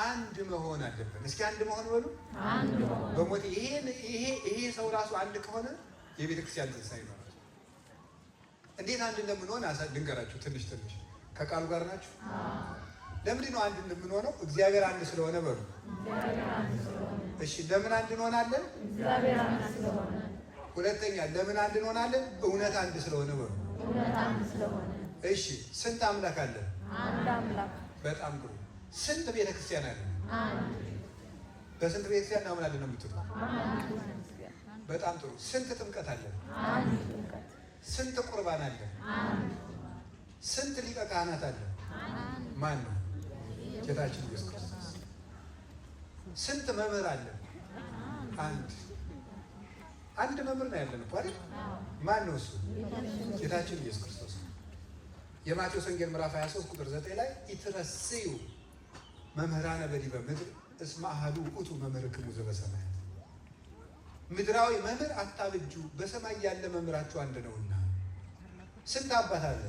አንድ መሆን አለብን። እስኪ አንድ መሆን በሉ። በሞት ይሄ ሰው ራሱ አንድ ከሆነ የቤተ ክርስቲያን ትንሣኤ ይኖራል። እንዴት አንድ እንደምንሆን ልንገራችሁ። ትንሽ ትንሽ ከቃሉ ጋር ናችሁ። ለምንድን ነው አንድ እንደምንሆነው? እግዚአብሔር አንድ ስለሆነ በሉ። እሺ፣ ለምን አንድ እንሆናለን? ሁለተኛ ለምን አንድ እንሆናለን? እውነት አንድ ስለሆነ በሉ። እሺ፣ ስንት አምላክ አለን? አንድ አምላክ። በጣም ጥሩ። ስንት ቤተ ክርስቲያን አለ? በስንት ቤተ ክርስቲያን እናምናለን ነው የምትሉ? በጣም ጥሩ። ስንት ጥምቀት አለ? ስንት ቁርባን አለ? ስንት ሊቀ ካህናት አለ? ማን ነው? ጌታችን ኢየሱስ ክርስቶስ። ስንት መምህር አለ? አንድ። አንድ መምህር ነው ያለን እኮ አይደል? ማን ነው እሱ? ጌታችን ኢየሱስ ክርስቶስ። የማቴዎስ ወንጌል ምዕራፍ 23 ቁጥር 9 ላይ ኢትረስዩ መምህራነ በዲበ ምድር እስመ አሐዱ ውእቱ መምህርክሙ ዘበሰማያት። ምድራዊ መምህር አታብጁ፣ በሰማይ ያለ መምህራችሁ አንድ ነውና። ስንት አባት አለ?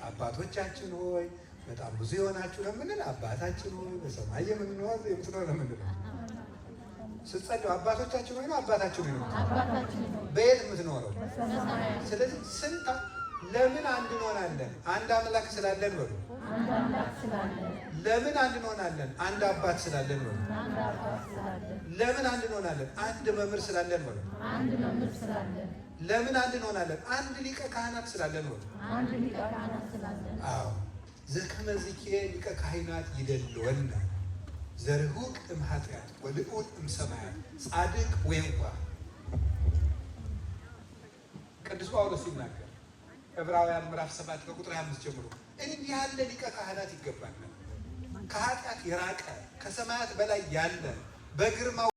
አባቶቻችን ሆይ በጣም ብዙ የሆናችሁ ነው የምንል። አባታችን ሆይ በሰማይ የምንኖር የምትኖር ነው የምንለው። ስትጸልዩ አባቶቻችን ሆይ ነው አባታችን ሆይ ነው በየት የምትኖረው? ስለዚህ ስንት ለምን አንድ እንሆናለን? አንድ አምላክ ስላለን በሉ። ለምን አንድ እንሆናለን? አንድ አባት ስላለን በሉ። ለምን አንድ እንሆናለን? አንድ መምህር ስላለን በሉ። ለምን አንድ እንሆናለን? አንድ ሊቀ ካህናት ስላለን በሉ። አዎ፣ ዘከመዝኬ ሊቀ ካህናት ይደልወነ ዘርሁቅ እምኃጢአት ወልዑል እምሰማያት ጻድቅ ወየዋህ። ቅዱስ ጳውሎስ ሲናገር ዕብራውያን ምዕራፍ 7 ከቁጥር 25 ጀምሮ እንዲህ ያለ ሊቀ ካህናት ይገባናል፣ ከኃጢአት የራቀ፣ ከሰማያት በላይ ያለ፣ በግርማው